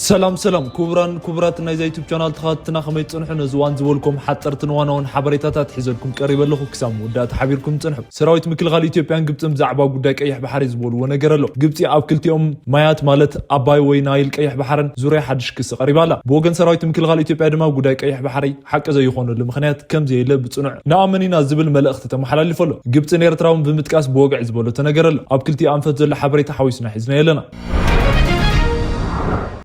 ሰላም ሰላም ክቡራን ክቡራት ናይዛ ዩቱብ ቻናል ተኸታተልትና፣ ከመይ ትጸንሑ? ነዚ እዋን ዝበልኩም ሓጸርትን ዋናውን ሓበሬታታት ሒዘልኩም ቀሪበ ኣለኹ። ክሳብ መወዳእታ ሓቢርኩም ጽንሑ። ሰራዊት ምክልኻል ኢትዮጵያን ግብጽን ብዛዕባ ጉዳይ ቀይሕ ባሕሪ ዝበልዎ ነገር ኣሎ። ግብጺ ኣብ ክልቲኦም ማያት ማለት ኣባይ ወይ ናይል ቀይሕ ባሕርን ዙርያ ሓድሽ ክሲ ቀሪባ ኣላ። ብወገን ሰራዊት ምክልኻል ኢትዮጵያ ድማ ጉዳይ ቀይሕ ባሕሪ ሓቂ ዘይኾነሉ ምኽንያት ከም ዘየለ ብጽኑዕ ንኣምን ኢና ዝብል መልእኽቲ ተመሓላሊፉ ኣሎ። ግብጽን ኤርትራውን ብምጥቃስ ብወግዒ ዝበሎ ተነገር ኣሎ። ኣብ ክልቲኡ ኣንፈት ዘሎ ሓበሬታ ሓዊስና ሒዝናዮ ኣለና።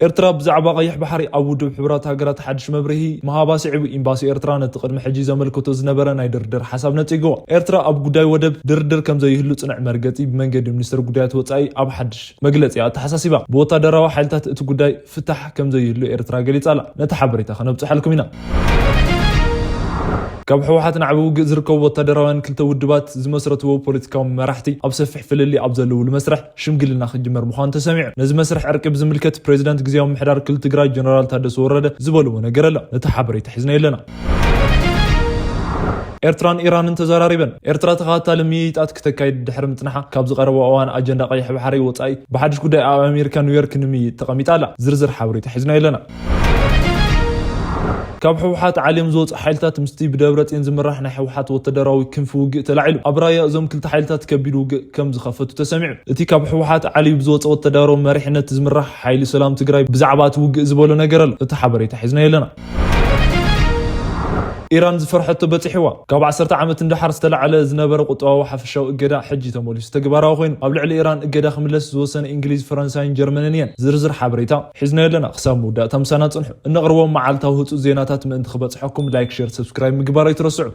ኤርትራ ብዛዕባ ቀይሕ ባሕሪ ኣብ ውድብ ሕቡራት ሃገራት ሓድሽ መብርሂ ምሃባ ስዒቡ፣ ኤምባሲ ኤርትራ ነቲ ቅድሚ ሕጂ ዘመልክቶ ዝነበረ ናይ ድርድር ሓሳብ ነጺግዎ። ኤርትራ ኣብ ጉዳይ ወደብ ድርድር ከም ዘይህሉ ጽኑዕ መርገጺ ብመንገዲ ሚኒስትር ጉዳያት ወጻኢ ኣብ ሓድሽ መግለጺ ኣተሓሳሲባ። ብወታደራዊ ሓይልታት እቲ ጉዳይ ፍታሕ ከም ዘይህሉ ኤርትራ ገሊጻ ኣላ። ነቲ ሓበሬታ ከነብጽሓልኩም ኢና። ካብ ህወሓት ናዕቢ ውግእ ዝርከቡ ወታደራውያን ክልተ ውድባት ዝመስረትዎ ፖለቲካዊ መራሕቲ ኣብ ሰፊሕ ፍልልይ ኣብ ዘለውሉ መስርሕ ሽምግልና ክጅመር ምዃኑ ተሰሚዑ። ነዚ መስርሕ ዕርቂ ብዝምልከት ፕሬዚዳንት ግዝያዊ ምምሕዳር ክልል ትግራይ ጀነራል ታደሰ ወረደ ዝበልዎ ነገር ኣሎ። ነቲ ሓበሬታ ሒዝናዮ ኣለና። ኤርትራን ኢራንን ተዘራሪበን። ኤርትራ ተኸታታሊ ምይይጣት ክተካይድ ድሕሪ ምጽንሓ፣ ካብ ዝቐረበ እዋን ኣጀንዳ ቀይሕ ባሕሪ ወጻኢ ብሓድሽ ጉዳይ ኣብ ኣሜሪካ ኒውዮርክ ንምይይጥ ተቐሚጣ ኣላ። ዝርዝር ሓበሬታ ሒዝናዮ ኣለና። ካብ ህወሓት ዓልዮም ዝወፁ ሓይልታት ምስቲ ብደብረፅዮን ዝምራሕ ናይ ህወሓት ወተደራዊ ክንፊ ውግእ ተላዒሉ። ኣብ ራያ እዞም ክልተ ሓይልታት ከቢድ ውግእ ከም ዝኸፈቱ ተሰሚዑ። እቲ ካብ ህወሓት ዓልዩ ብዝወፀ ወተደራዊ መሪሕነት ዝምራሕ ሓይሊ ሰላም ትግራይ ብዛዕባ እቲ ውግእ ዝበሎ ነገር ኣሎ። እቲ ሓበሬታ ሒዝናዮ ኣለና። ኢራን ዝፈርሐቶ በፂሕዋ። ካብ ዓሰርተ ዓመት ንደሓር ዝተላዕለ ዝነበረ ቁጠባዊ ሓፈሻዊ እገዳ ሕጂ ተመሊሱ ተግባራዊ ኮይኑ። ኣብ ልዕሊ ኢራን እገዳ ክምለስ ዝወሰነ እንግሊዝ፣ ፈረንሳይን ጀርመንን እየን። ዝርዝር ሓበሬታ ሒዝናዮ ኣለና። ክሳብ መወዳእታ ምሳና ጽንሑ። እነቕርቦም መዓልታዊ ህጹጽ ዜናታት ምእንቲ ክበጽሐኩም ላይክ፣ ሼር፣ ሰብስክራይብ ምግባር ኣይትረስዑ።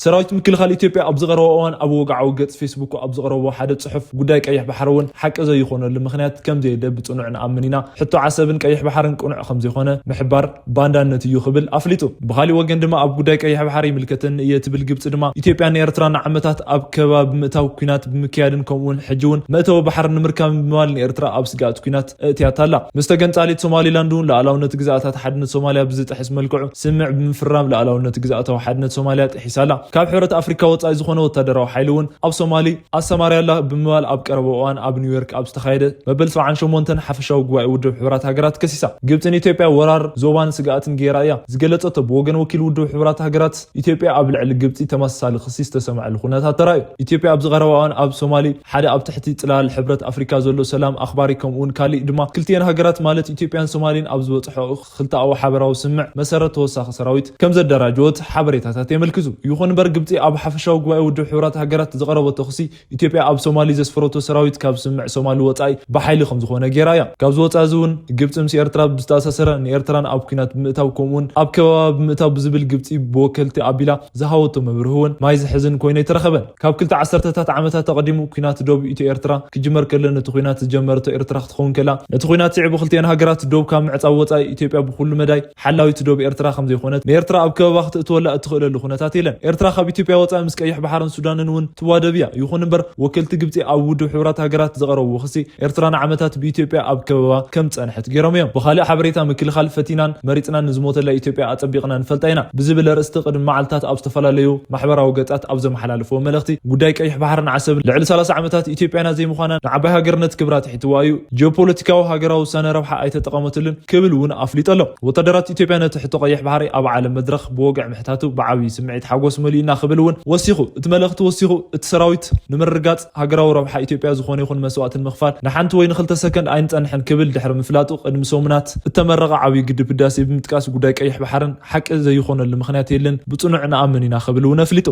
ሰራዊት ምክልኻል ኢትዮጵያ ኣብ ዝቐረበ እዋን ኣብ ወግዓዊ ገጽ ፌስቡክ ኣብ ዝቐረቦ ሓደ ጽሑፍ፣ ጉዳይ ቀይሕ ባሕሪ እውን ሓቂ ዘይኾነሉ ምኽንያት ከም ዘየለ ብጽኑዕ ንኣምን ኢና። ሕቶ ዓሰብን ቀይሕ ባሕርን ቅኑዕ ከም ዘይኾነ ምሕባር ባንዳነት እዩ ክብል ኣፍሊጡ። ብኻሊእ ወገን ድማ ኣብ ጉዳይ ቀይሕ ባሕሪ ይምልከተኒ እየ ትብል ግብጺ ድማ ኢትዮጵያ ንኤርትራ ንዓመታት ኣብ ከበባ ብምእታው ኲናት ብምክያድን ከምኡውን ሕጂ እውን መእተዊ ባሕሪ ንምርካብ ብምባል ንኤርትራ ኣብ ስግኣት ኲናት እእትያታ ኣላ። ምስ ተገንጻሊት ሶማሊላንድ እውን ሉዓላውነት ግዝኣታት ሓድነት ሶማልያ ብዝጥሕስ መልክዑ ስምምዕ ብምፍራም ሉዓላውነት ግዝኣታዊ ሓድነት ሶማልያ ጥሒሳ ኣላ። ካብ ሕብረት ኣፍሪካ ወጻኢ ዝኾነ ወታደራዊ ሓይሊ እውን ኣብ ሶማሊ ኣሰማርያ ኣላ ብምባል ኣብ ቀረባ እዋን ኣብ ኒውዮርክ ኣብ ዝተኻየደ መበል ሰብዓን ሸሞንተን ሓፈሻዊ ጉባኤ ውድብ ሕቡራት ሃገራት ከሲሳ። ግብጺ ንኢትዮጵያ ወራር ዞባን ስግኣትን ገይራ እያ ዝገለጸቶ። ብወገን ወኪል ውድብ ሕቡራት ሃገራት ኢትዮጵያ ኣብ ልዕሊ ግብጺ ተመሳሳሊ ክሲ ዝተሰምዐሉ ኩነታት ተራእዩ። ኢትዮጵያ ኣብዚ ቀረባ እዋን ኣብ ሶማሊ ሓደ ኣብ ትሕቲ ጽላል ሕብረት ኣፍሪካ ዘሎ ሰላም ኣኽባሪ ከምኡውን ካሊእ ድማ ክልቲኤን ሃገራት ማለት ኢትዮጵያን ሶማሊን ኣብ ዝበጽሖ ክልተኣዊ ሓበራዊ ስምምዕ መሰረት ተወሳኺ ሰራዊት ከም ዘደራጀወት ሓበሬታታት የመልክቱ። ይኹን እምበር ግብጺ ኣብ ሓፈሻዊ ጉባኤ ውድብ ሕቡራት ሃገራት ዝቐረበቶ ክሲ ኢትዮጵያ ኣብ ሶማሊ ዘስፈረቶ ሰራዊት ካብ ስምምዕ ሶማሊ ወጻኢ ብሓይሊ ከም ዝኾነ ገይራ እያ። ካብዚ ወጻኢ እዚ እውን ግብጺ ምስ ኤርትራ ብዝተኣሳሰረ ንኤርትራን ኣብ ኲናት ብምእታው ከምኡውን ኣብ ከበባ ብምእታው ብዝብል ግብጺ ብወከልቲ ኣቢላ ዝሃበቶ መብርሂ እውን ማይ ዝሕዝን ኮይኑ ኣይተረኸበን። ካብ ክልተ ዓሰርተታት ዓመታት ኣቐዲሙ ኲናት ዶብ ኢትዮ ኤርትራ ክጅመር ከሎ ነቲ ኲናት ዝጀመረቶ ኤርትራ ክትኸውን ከላ፣ ነቲ ኲናት ስዒቡ ክልቲኤን ሃገራት ዶብ ካብ ምዕጻው ወጻኢ ኢትዮጵያ ብኹሉ መዳይ ሓላዊት ዶብ ኤርትራ ከም ዘይኮነት፣ ንኤርትራ ኣብ ከበባ ክትእትወላ እትኽእለሉ ኩነታት የለን። ኤርትራ ካብ ኢትዮጵያ ወጻኢ ምስ ቀይሕ ባሕርን ሱዳንን እውን ትዋደብ እያ። ይኹን እምበር ወከልቲ ግብጺ ኣብ ውድብ ሕቡራት ሃገራት ዘቐረብዎ ክሲ፣ ኤርትራ ንዓመታት ብኢትዮጵያ ኣብ ከበባ ከም ዝጸንሐት ገይሮም እዮም። ብኻልእ ሓበሬታ፣ ምክልኻል ፈቲናን መሪጽናን ንዝሞተላ ኢትዮጵያ ኣጸቢቕና ንፈልጣ ኢና ብዝብል ኣርእስቲ ቅድሚ መዓልታት ኣብ ዝተፈላለዩ ማሕበራዊ ገጻት ኣብ ዘመሓላለፍዎ መልእኽቲ፣ ጉዳይ ቀይሕ ባሕርን ዓሰብን ልዕሊ ሰላሳ ዓመታት ኢትዮጵያና ዘይምዃና ንዓባይ ሃገርነት ክብራ ትሒትዋ እዩ። ጂኦፖለቲካዊ ሃገራዊ ውሳነ ረብሓ ኣይተጠቐመትሉን ክብል እውን ኣፍሊጡ ኣሎ። ወታደራት ኢትዮጵያ ነቲ ሕቶ ቀይሕ ባሕሪ ኣብ ዓለም መድረኽ ብወግዒ ምሕታቱ ብዓብዪ ስምዒት ሓጎስ መሊኡና ክብል እውን ወሲኹ። እቲ መልእኽቲ ወሲኹ፣ እቲ ሰራዊት ንምርግጋጽ ሃገራዊ ረብሓ ኢትዮጵያ ዝኾነ ይኹን መስዋእቲ ንምኽፋል ንሓንቲ ወይ ንኽልተ ሰከንድ ኣይንጸንሕን ክብል ድሕሪ ምፍላጡ ቅድሚ ሰሙናት እተመረቐ ዓብዪ ግድብ ህዳሴ ብምጥቃስ ጉዳይ ቀይሕ ባሕርን ሓቂ ዘይኾነሉ ምኽንያት የለን፣ ብጽኑዕ ንኣምን ኢና ክብል እውን ኣፍሊጡ።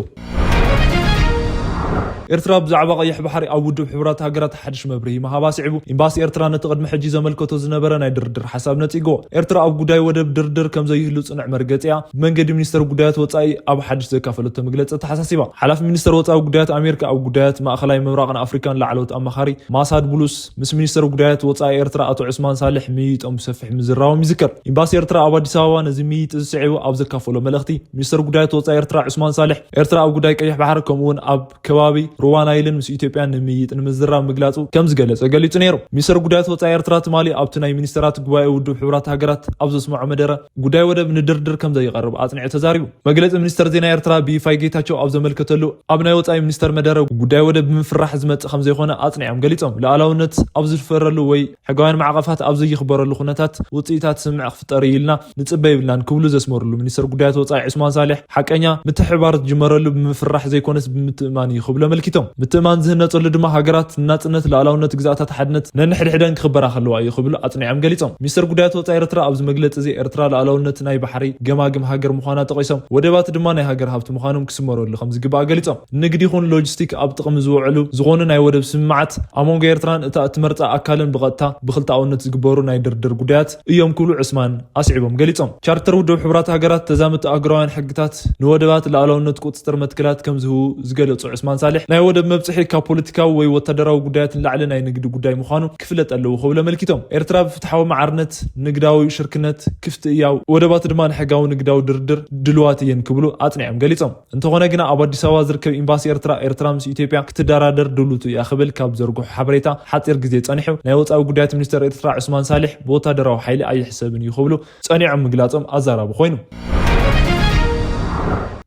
ኤርትራ ብዛዕባ ቀይሕ ባሕሪ ኣብ ውድብ ሕቡራት ሃገራት ሓድሽ መብርሂ ምሃባ ስዒቡ፣ ኤምባሲ ኤርትራ ነቲ ቅድሚ ሕጂ ዘመልከቶ ዝነበረ ናይ ድርድር ሓሳብ ነጺግዎ። ኤርትራ ኣብ ጉዳይ ወደብ ድርድር ከም ዘይህሉ ጽኑዕ መርገጺ እያ ብመንገዲ ሚኒስተር ጉዳያት ወጻኢ ኣብ ሓድሽ ዘካፈለቶ መግለጺ ተሓሳሲባ። ሓላፊ ሚኒስተር ወጻኢ ጉዳያት ኣሜሪካ ኣብ ጉዳያት ማእከላይ ምብራቕን ኣፍሪካን ላዕለዎት ኣማኻሪ ማሳድ ቡሉስ ምስ ሚኒስተር ጉዳያት ወጻኢ ኤርትራ ኣቶ ዑስማን ሳልሕ ምይይጦም ብሰፊሕ ምዝራቦም ይዝከር። ኤምባሲ ኤርትራ ኣብ ኣዲስ ኣበባ ነዚ ምይይጥ ዝስዒቡ ኣብ ዘካፈሎ መልእኽቲ፣ ሚኒስተር ጉዳያት ወጻኢ ኤርትራ ዑስማን ሳልሕ፣ ኤርትራ ኣብ ጉዳይ ቀይሕ ባሕሪ ከምኡውን ኣብ ከባቢ ሩዋ ናይልን ምስ ኢትዮጵያን ንምይይጥ ንምዝራብ ምግላጹ ከም ዝገለጸ ገሊጹ ነይሩ። ሚኒስተር ጉዳያት ወጻኢ ኤርትራ ትማሊ ኣብቲ ናይ ሚኒስተራት ጉባኤ ውድብ ሕቡራት ሃገራት ኣብ ዘስምዖ መደረ ጉዳይ ወደብ ንድርድር ከም ዘይቐርብ ኣጽኒዑ ተዛሪቡ። መግለጺ ሚኒስተር ዜና ኤርትራ ብይፋይ ጌታቸው ኣብ ዘመልከተሉ ኣብ ናይ ወጻኢ ሚኒስተር መደረ ጉዳይ ወደብ ብምፍራሕ ዝመጽእ ከም ዘይኮነ ኣጽኒዖም ገሊጾም። ሉዓላውነት ኣብ ዝድፈረሉ ወይ ሕጋውያን ማዕቐፋት ኣብ ዘይኽበረሉ ኩነታት ውጽኢታት ስምምዕ ክፍጠር እዩ ኢልና ንጽበ ይብልናን ክብሉ ዘስመሩሉ ሚኒስተር ጉዳያት ወጻኢ ዑስማን ሳልሕ ሓቀኛ ምትሕብባር ዝጅመረሉ ብምፍራሕ ዘይኮነስ ብምትእማን እዩ ክብሉ ኣመልኪቶም። ምትእማን ዝህነጸሉ ድማ ሃገራት ናጽነት፣ ሉዓላውነት፣ ግዛኣታት ሓድነት ነንሕድሕደን ክኽበራ ከለዋ እዩ ክብሉ ኣጽኒዖም ገሊጾም። ሚኒስተር ጉዳያት ወጻኢ ኤርትራ ኣብዚ መግለጺ እዚ ኤርትራ ሉዓላውነት ናይ ባሕሪ ገማግም ሃገር ምዃና ጠቒሶም ወደባት ድማ ናይ ሃገር ሃብቲ ምዃኖም ክስመረሉ ከም ዝግባእ ገሊጾም። ንግዲ ይኹን ሎጂስቲክ ኣብ ጥቕሚ ዝውዕሉ ዝኾኑ ናይ ወደብ ስምምዓት ኣብ መንጎ ኤርትራን እታ እትመርጻ ኣካልን ብቐጥታ ብክልተኣውነት ዝግበሩ ናይ ድርድር ጉዳያት እዮም ክብሉ ዑስማን ኣስዒቦም ገሊጾም። ቻርተር ውድብ ሕቡራት ሃገራት ተዛመድቲ ኣህጉራውያን ሕግታት ንወደባት ሉዓላውነት ቁጽጽር መትከላት ከም ዝህቡ ዝገለጹ ዑስማን ሳልሕ ናይ ወደብ መብጽሒ ካብ ፖለቲካዊ ወይ ወታደራዊ ጉዳያት ንላዕሊ ናይ ንግዲ ጉዳይ ምዃኑ ክፍለጥ ኣለዎ ክብሉ ኣመልኪቶም። ኤርትራ ብፍትሓዊ ማዕርነት ንግዳዊ ሽርክነት ክፍቲ እያ፣ ወደባት ድማ ንሕጋዊ ንግዳዊ ድርድር ድልዋት እየን ክብሉ ኣጽኒዖም ገሊጾም። እንተኾነ ግና ኣብ ኣዲስ ኣበባ ዝርከብ ኤምባሲ ኤርትራ፣ ኤርትራ ምስ ኢትዮጵያ ክትደራደር ድሉት እያ ክብል ካብ ዘርግሑ ሓበሬታ ሓጺር ግዜ ጸኒሑ ናይ ወጻኢ ጉዳያት ሚኒስተር ኤርትራ ዑስማን ሳልሕ ብወታደራዊ ሓይሊ ኣይሕሰብን እዩ ክብሉ ጸኒዖም ምግላጾም ኣዛራቢ ኮይኑ።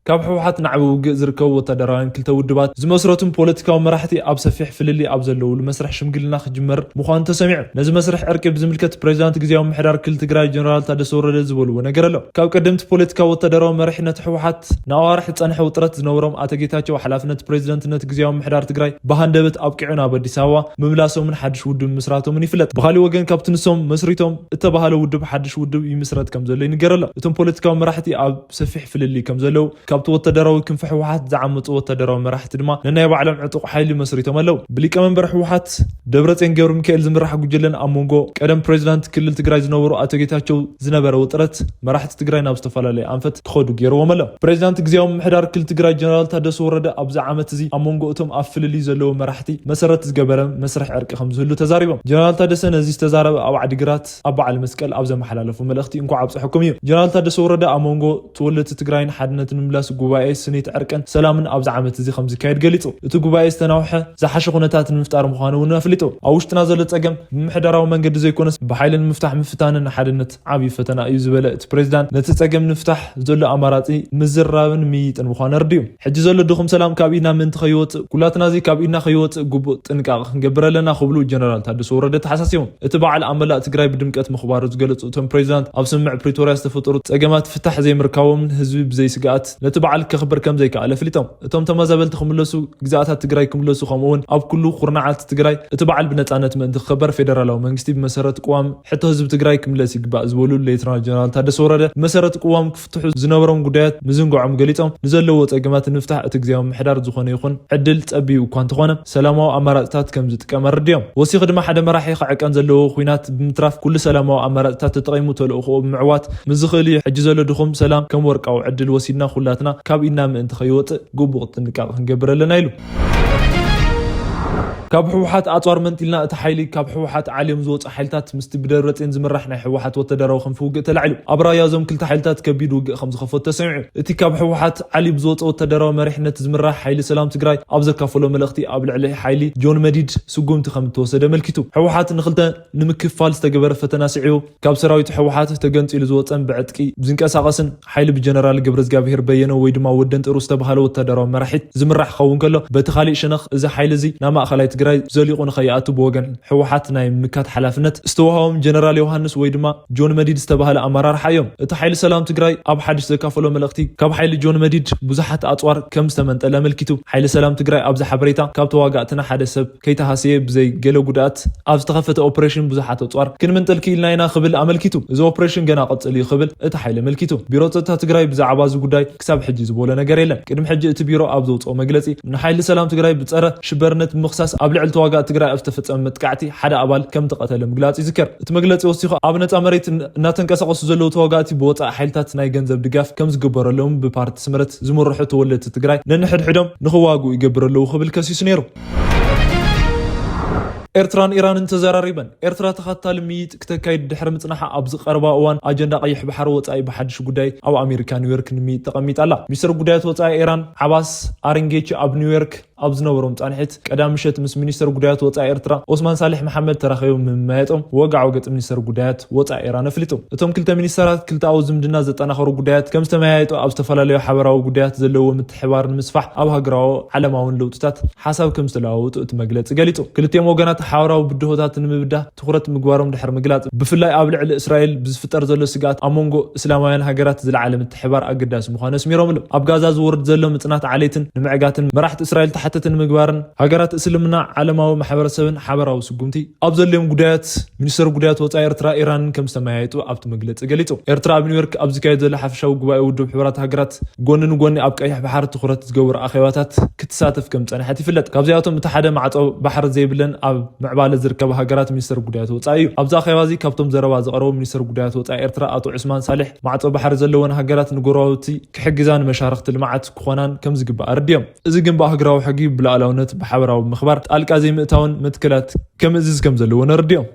ካብ ህወሓት ናዕቢ ውግእ ዝርከቡ ወታደራውያን ክልተ ውድባት ዝመስረቱን ፖለቲካዊ መራሕቲ ኣብ ሰፊሕ ፍልልይ ኣብ ዘለውሉ መስርሕ ሽምግልና ክጅመር ምዃኑ ተሰሚዑ። ነዚ መስርሕ ዕርቂ ብዝምልከት ፕሬዚዳንት ግዜያዊ ምምሕዳር ክልል ትግራይ ጀነራል ታደሰ ወረደ ዝበልዎ ነገር ኣሎ። ካብ ቀደምቲ ፖለቲካዊ ወታደራዊ መሪሕነት ህወሓት ንኣዋርሕ ዝጸንሐ ውጥረት ዝነበሮም ኣቶ ጌታቸው ሓላፍነት ፕሬዚደንትነት ግዜያዊ ምምሕዳር ትግራይ ብሃንደበት ኣብቂዑ ናብ ኣዲስ ኣበባ ምምላሶምን ሓድሽ ውድብ ምስራቶምን ይፍለጥ። ብኻሊእ ወገን ካብቲ ንሶም መስሪቶም እተባህለ ውድብ ሓድሽ ውድብ ይምስረት ከም ዘሎ ይንገር ኣሎ። እቶም ፖለቲካዊ መራሕቲ ኣብ ሰፊሕ ፍልልይ ከም ዘለዉ ካብቲ ወታደራዊ ክንፊ ህወሓት ዝዓመፁ ወታደራዊ መራሕቲ ድማ ነናይ ባዕሎም ዕጡቕ ሓይሊ መስሪቶም ኣለዉ። ብሊቀመንበር ህወሓት ደብረፅዮን ገብረ ሚካኤል ዝምራሕ ጉጅለን ኣብ መንጎ ቀደም ፕሬዚዳንት ክልል ትግራይ ዝነበሩ ኣቶ ጌታቸው ዝነበረ ውጥረት መራሕቲ ትግራይ ናብ ዝተፈላለየ ኣንፈት ክኸዱ ገይርዎም ኣሎ። ፕሬዚዳንት ግዜያዊ ምምሕዳር ክልል ትግራይ ጀነራል ታደሰ ወረደ ኣብዚ ዓመት እዚ ኣብ መንጎ እቶም ኣብ ፍልልይ ዘለዉ መራሕቲ መሰረት ዝገበረ መስርሕ ዕርቂ ከም ዝህሉ ተዛሪቦም። ጀነራል ታደሰ ነዚ ዝተዛረበ ኣብ ዓዲግራት ኣብ በዓል መስቀል ኣብ ዘመሓላለፉ መልእኽቲ እንኳዕ ኣብፀሐኩም እዩ። ጀነራል ታደሰ ወረደ ኣብ መንጎ ተወለድቲ ትግራይን ሓድነት ንምምላስ ጉባኤ ስኒት ዕርቅን ሰላምን ኣብዚ ዓመት እዚ ከም ዝካየድ ገሊጹ። እቲ ጉባኤ ዝተናውሐ ዝሓሸ ኩነታት ንምፍጣር ምዃኑ እውን ኣፍሊጡ። ኣብ ውሽጥና ዘሎ ጸገም ብምምሕዳራዊ መንገዲ ዘይኮነስ ብሓይሊ ንምፍታሕ ምፍታንን ንሓድነት ዓብዪ ፈተና እዩ ዝበለ እቲ ፕሬዚዳንት፣ ነቲ ጸገም ንምፍታሕ ዘሎ ኣማራጺ ምዝራብን ምይይጥን ምዃኑ ኣረዲኡ። ሕጂ ዘሎ ድኹም ሰላም ካብ ኢድና ምእንቲ ከይወጽእ፣ ኩላትና እዚ ካብ ኢድና ከይወጽእ ግቡእ ጥንቃቐ ክንገብር ኣለና ክብሉ ጀነራል ታደሰ ወረደ ተሓሳሲቦም። እቲ በዓል ኣብ መላእ ትግራይ ብድምቀት ምኽባሩ ዝገለጹ እቶም ፕሬዚዳንት፣ ኣብ ስምምዕ ፕሪቶርያ ዝተፈጠሩ ጸገማት ፍታሕ ዘይምርካቦምን ህዝቢ ብዘይስግኣት ነቲ በዓል ከኽብር ከም ዘይከኣለ ኣፍሊጦም። እቶም ተመዛበልቲ ክምለሱ፣ ግዝኣታት ትግራይ ክምለሱ፣ ከምኡ እውን ኣብ ኩሉ ኩርናዓት ትግራይ እቲ በዓል ብነጻነት ምእንቲ ክኽበር ፌደራላዊ መንግስቲ ብመሰረት ቅዋም ሕቶ ህዝቢ ትግራይ ክምለስ ይግባእ ዝበሉ ሌተናል ጀነራል ታደሰ ወረደ፣ ብመሰረት ቅዋም ክፍትሑ ዝነበሮም ጉዳያት ምዝንግዖም ገሊጾም፣ ንዘለዎ ጸገማት ንምፍታሕ እቲ ግዜያዊ ምምሕዳር ዝኾነ ይኹን ዕድል ጸቢቡ እኳ እንተኾነ፣ ሰላማዊ ኣማራጽታት ከም ዝጥቀም ኣረዲኦም። ወሲኹ ድማ ሓደ መራሒ ክዕቀን ዘለዎ ኲናት ብምትራፍ ኩሉ ሰላማዊ ኣማራጽታት ተጠቒሙ ተልእኾኡ ብምዕዋት ምስ ዝኽእል እዩ። ሕጂ ዘሎ ድኹም ሰላም ከም ወርቃዊ ዕድል ወሲድና ኩላትና ካብ ኢድና ምእንቲ ከይወጽእ ግቡእ ጥንቃቐ ክንገብር ኣለና ኢሉ። ካብ ህወሓት ኣጽዋር መንጢልና እቲ ሓይሊ ካብ ህወሓት ዓልዮም ዝወጹ ሓይልታት ምስቲ ብደብረጽዮን ዝምራሕ ናይ ህወሓት ወታደራዊ ክንፊ ውግእ ተላዒሉ። ኣብ ራያ እዞም ክልተ ሓይልታት ከቢድ ውግእ ከም ዝኸፈቱ ተሰሚዑ። እቲ ካብ ህወሓት ዓልዩ ብዝወጸ ወታደራዊ መሪሕነት ዝምራሕ ሓይሊ ሰላም ትግራይ ኣብ ዘካፈሎ መልእኽቲ ኣብ ልዕሊ ሓይሊ ጆን መዲድ ስጉምቲ ከም እተወሰደ ኣመልኪቱ። ህወሓት ንክልተ ንምክፋል ዝተገበረ ፈተና ስዒቡ ካብ ሰራዊት ህወሓት ተገንጺሉ ዝወጸን ብዕጥቂ ዝንቀሳቐስን ሓይሊ ብጀነራል ገብረዝጋብሄር በየነ ወይ ድማ ወደን ጥሩ ዝተባህለ ወታደራዊ መራሒት ዝምራሕ ክኸውን ከሎ፣ በቲ ካሊእ ሸነኽ እዚ ሓይሊ እዚ ናብ ማእኸላይ ትግራይ ዘሊቑ ንኸይኣቱ ብወገን ህወሓት ናይ ምምካት ሓላፍነት ዝተዋሃቦም ጀነራል ዮሃንስ ወይ ድማ ጆን መዲድ ዝተባህለ ኣመራርሓ እዮም። እቲ ሓይሊ ሰላም ትግራይ ኣብ ሓድሽ ዘካፈሎ መልእኽቲ ካብ ሓይሊ ጆን መዲድ ብዙሓት ኣጽዋር ከም ዝተመንጠለ ኣመልኪቱ። ሓይሊ ሰላም ትግራይ ኣብዚ ሓበሬታ ካብ ተዋጋእትና ሓደ ሰብ ከይተሃሰየ ብዘይ ገለ ጉድኣት ኣብ ዝተኸፈተ ኦፕሬሽን ብዙሓት ኣጽዋር ክንምንጥል ክኢልና ኢና ክብል ኣመልኪቱ። እዚ ኦፕሬሽን ገና ቀጽል እዩ ክብል እቲ ሓይሊ ኣመልኪቱ። ቢሮ ጸጥታ ትግራይ ብዛዕባ እዚ ጉዳይ ክሳብ ሕጂ ዝበሎ ነገር የለን። ቅድሚ ሕጂ እቲ ቢሮ ኣብ ዘውጽኦ መግለጺ ንሓይሊ ሰላም ትግራይ ብጸረ ሽበርነት ብምኽሳስ ኣብ ልዕሊ ተዋጋእቲ ትግራይ ኣብ ዝተፈጸመ መጥቃዕቲ ሓደ ኣባል ከም ተቐተለ ምግላጹ ይዝከር። እቲ መግለጺ ወሲኹ ኣብ ነጻ መሬት እናተንቀሳቐሱ ዘለዉ ተዋጋእቲ ብወጻኢ ሓይልታት ናይ ገንዘብ ድጋፍ ከም ዝግበረሎም ብፓርቲ ስምረት ዝምርሑ ተወለድቲ ትግራይ ነንሕድሕዶም ንኽዋግኡ ይገብሩ ኣለዉ ክብል ከሲሱ ነይሩ። ኤርትራን ኢራንን ተዘራሪበን። ኤርትራ ተኸታሊ ምይይጥ ክተካይድ ድሕሪ ምጽናሓ፣ ኣብዚ ቀረባ እዋን ኣጀንዳ ቀይሕ ባሕሪ ወጻኢ ብሓድሽ ጉዳይ ኣብ ኣሜሪካ ኒውዮርክ ንምይይጥ ተቐሚጣ ኣላ። ሚኒስትር ጉዳያት ወጻኢ ኢራን ዓባስ ኣረንጌቺ ኣብ ኒውዮርክ ኣብ ዝነበሮም ጻንሒት፣ ቀዳም ምሸት ምስ ሚኒስተር ጉዳያት ወጻኢ ኤርትራ ኦስማን ሳልሕ መሓመድ ተራኺቦም ምምያጦም ወግዓዊ ገጽ ሚኒስተር ጉዳያት ወጻኢ ኢራን ኣፍሊጡ። እቶም ክልተ ሚኒስተራት ክልተኣዊ ዝምድና ዘጠናኸሩ ጉዳያት ከም ዝተመያየጡ፣ ኣብ ዝተፈላለዩ ሓበራዊ ጉዳያት ዘለዎ ምትሕባር ንምስፋሕ ኣብ ሃገራዊ ዓለማውን ለውጥታት ሓሳብ ከም ዝተለዋወጡ እቲ መግለጺ ገሊጹ። ክልቲኦም ወገናት ሓበራዊ ብድሆታት ንምብዳህ ትኹረት ምግባሮም ድሕሪ ምግላጽ፣ ብፍላይ ኣብ ልዕሊ እስራኤል ብዝፍጠር ዘሎ ስግኣት ኣብ መንጎ እስላማውያን ሃገራት ዝለዓለ ምትሕባር ኣገዳሲ ምዃኑ ኣስሚሮምሉ። ኣብ ጋዛ ዝወርድ ዘሎ ምጽናት ዓሌትን ንምዕጋትን መራሕቲ እስራኤል ተሓተቲ ንምግባርን ሃገራት እስልምና ዓለማዊ ማሕበረሰብን ሓበራዊ ስጉምቲ ኣብ ዘድልዮም ጉዳያት ሚኒስተር ጉዳያት ወጻኢ ኤርትራ ኢራንን ከም ዝተመያየጡ ኣብቲ መግለጺ ገሊጹ። ኤርትራ ኣብ ኒውዮርክ ኣብ ዝካየድ ዘሎ ሓፈሻዊ ጉባኤ ውድብ ሕቡራት ሃገራት ጎኒ ንጎኒ ኣብ ቀይሕ ባሕሪ ትኹረት ዝገብሩ ኣኼባታት ክትሳተፍ ከም ጸንሐት ይፍለጥ። ካብዚኣቶም እቲ ሓደ ማዕጾ ባሕሪ ዘይብለን ኣብ ምዕባለ ዝርከባ ሃገራት ሚኒስተር ጉዳያት ወጻኢ እዩ። ኣብዚ ኣኼባ እዚ ካብቶም ዘረባ ዘቕረቡ ሚኒስተር ጉዳያት ወጻኢ ኤርትራ ኣቶ ዑስማን ሳልሕ፣ ማዕጾ ባሕሪ ዘለወን ሃገራት ንጎረባብቲ ክሕግዛን መሻርኽቲ ልምዓት ክኾናን ከም ዝግባእ ኣረዲኦም። እዚ ግን ብኣህጉራዊ ሕጊ ብሉኣላውነት ብሓበራዊ ምኽባር ጣልቃ ዘይምእታውን መትከላት ከምእዝዝ ከም ዘለዎን ኣረዲኦም።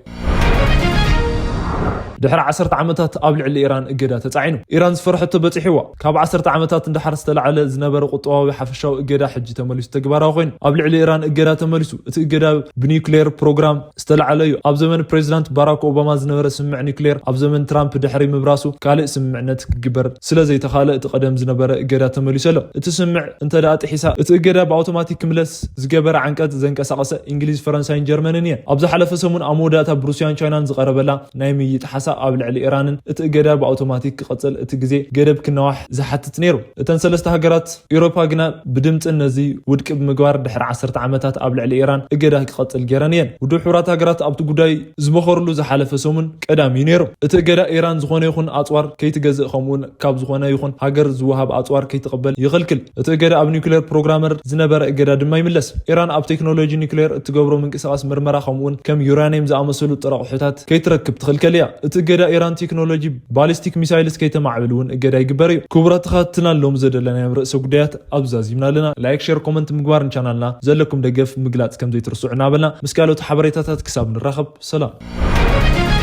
ድሕሪ ዓሰርተ ዓመታት ኣብ ልዕሊ ኢራን እገዳ ተጻዒኑ። ኢራን ዝፈርሐቶ በጺሕዋ። ካብ ዓሰርተ ዓመታት ንደሓር ዝተላዕለ ዝነበረ ቁጠባዊ ሓፈሻዊ እገዳ ሕጂ ተመሊሱ ተግባራዊ ኮይኑ። ኣብ ልዕሊ ኢራን እገዳ ተመሊሱ። እቲ እገዳ ብኒውክሌር ፕሮግራም ዝተላዕለ እዩ። ኣብ ዘመን ፕሬዚዳንት ባራክ ኦባማ ዝነበረ ስምምዕ ኒውክሌር ኣብ ዘመን ትራምፕ ድሕሪ ምብራሱ ካልእ ስምምዕነት ክግበር ስለ ዘይተኻለ፣ እቲ ቀደም ዝነበረ እገዳ ተመሊሱ ኣሎ። እቲ ስምምዕ እንተ ደኣ ጥሒሳ፣ እቲ እገዳ ብኣውቶማቲክ ክምለስ ዝገበረ ዓንቀጽ ዘንቀሳቐሰ እንግሊዝ፣ ፈረንሳይን ጀርመንን እየን። ኣብ ዝሓለፈ ሰሙን ኣብ መወዳእታ ብሩስያን ቻይናን ዝቐረበላ ናይ ምይይጥ ሓሳብ ኣብ ልዕሊ ኢራንን እቲ እገዳ ብኣውቶማቲክ ክቐጽል እቲ ግዜ ገደብ ክነዋሕ ዝሓትት ነይሩ። እተን ሰለስተ ሃገራት ኤውሮፓ ግና ብድምጽን ነዚ ውድቂ ብምግባር ድሕሪ ዓሰርተ ዓመታት ኣብ ልዕሊ ኢራን እገዳ ክቐጽል ገይረን እየን። ውድብ ሕቡራት ሃገራት ኣብቲ ጉዳይ ዝመኸርሉ ዝሓለፈ ሰሙን ቀዳም እዩ ነይሩ። እቲ እገዳ ኢራን ዝኾነ ይኹን ኣጽዋር ከይትገዝእ ከምኡውን ካብ ዝኾነ ይኹን ሃገር ዝወሃብ ኣጽዋር ከይትቕበል ይኽልክል። እቲ እገዳ ኣብ ኒውክሌር ፕሮግራመር ዝነበረ እገዳ ድማ ይምለስ። ኢራን ኣብ ቴክኖሎጂ ኒውክሌር እትገብሮ ምንቅስቓስ ምርመራ ከምኡውን ከም ዩራኒየም ዝኣመሰሉ ጥረ ኣቑሑታት ከይትረክብ ትኽልከል እያ። እቲ እገዳ ኢራን ቴክኖሎጂ ባሊስቲክ ሚሳይልስ ከይተማዕብል እውን እገዳ ይግበር እዩ። ክቡራት ተኸታተልና ሎም ዘደለናዮም ርእሰ ጉዳያት ኣብዚ ዛዚምና ኣለና። ላይክ፣ ሼር፣ ኮመንት ምግባርን ቻናልና ዘለኩም ደገፍ ምግላጽ ከም ዘይትርስዑ እናበልና ምስ ካልኦት ሓበሬታታት ክሳብ ንራኸብ ሰላም።